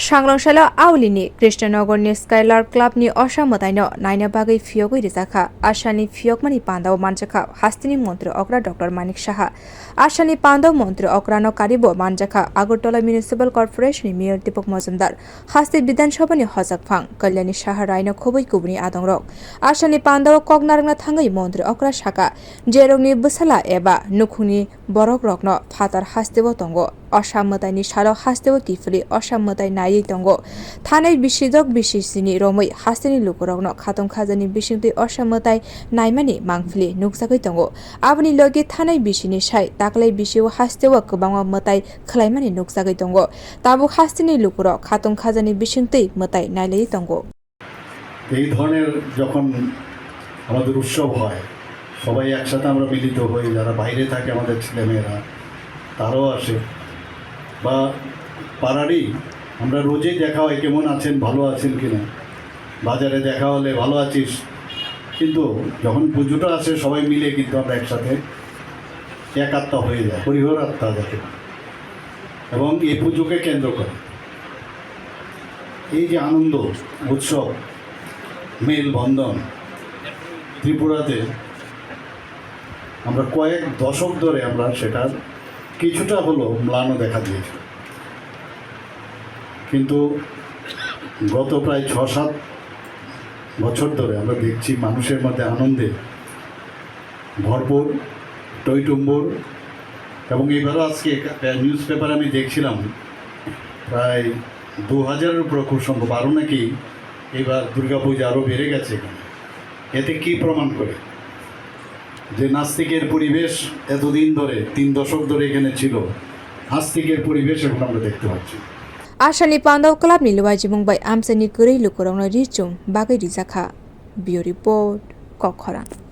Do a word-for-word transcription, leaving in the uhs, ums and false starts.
Sangrong salo Aulini Krishnanagarni Skylark Clubni Osa mwtaino naina bagwi phiyogwi rijakha. Asalni phiyokmani pandao manjakha hasteni montri okra Doctor Manik Saha. Asalni pandao montri okrano karibo manjakha Agartala Municipal Corporationni Mayor Deepak Majumdar, haste Bidhan Sabhani hojak phang Kalyani Saha raino khobwi kubuni adongrok. Asalni pandao kok narwkna thangwi montri okra saka, jerokni bwsala eba nukhungni borokrokno phatar hasteo tongo. Osa mwtaini salo hasteo kiphilwi osa mwtai naiwi tongo. Thanai bisijok bisisini romwi hasteni lukurokno khatong khajani bisingtwi osa mwtai naimani mangphili nukjagwi tongo. Aboni logi thanai bisini sai taklai bisio hasteo kwbangma mwtai khwlaimani nukjagwi tongo. Tabuk hasteni lukurok khatong khajani bisingtwi mwtai nailaiwi tongo. এই ধরনের যখন আমাদের উৎসব হয়, সবাই একসাথে আমরা মিলিত হই, যারা বাইরে থাকে আমাদের ছেলেমেয়েরা, তারাও আসে, বা পাড়ারই আমরা রোজই দেখা হয়, "কেমন আছেন, ভালো আছেন কিনা?" বাজারে দেখা হলে, "ভালো আছিস?" কিন্তু যখন পুজোটা আসে, সবাই মিলে কিন্তু আমরা একসাথে একাত্মা হয়ে যায়, হরিহর আত্মা যাকে বলে। এবং এই পুজোকে কেন্দ্র করে এই যে আনন্দ উৎসব, মেলবন্ধন, ত্রিপুরাতে আমরা কয়েক দশক ধরে আমরা সেটার কিছুটা হলেও ম্লানও দেখা দিয়েছে। কিন্তু গত প্রায় ছ সাত বছর ধরে আমরা দেখছি মানুষের মধ্যে আনন্দে ভরপুর, টইটুম্বুর। এবং এবারও আজকে নিউজ পেপারে আমি দেখছিলাম, প্রায় দু হাজারের উপরে খুব সম্ভব, আরও নাকি এবার দুর্গাপূজা আরও বেড়ে গেছে এখানে। এতে কি প্রমাণ করে যে নাস্তিকের পরিবেশ এতদিন ধরে, তিন দশক ধরে এখানে ছিল, আস্তিকের পরিবেশ এখন আমরা দেখতে পাচ্ছি? Asalni pandao clubni luaijimung bai amchaini kwrwi lukurokno ri chum bagwi rijakha. Bureau Report, Kokkhorang.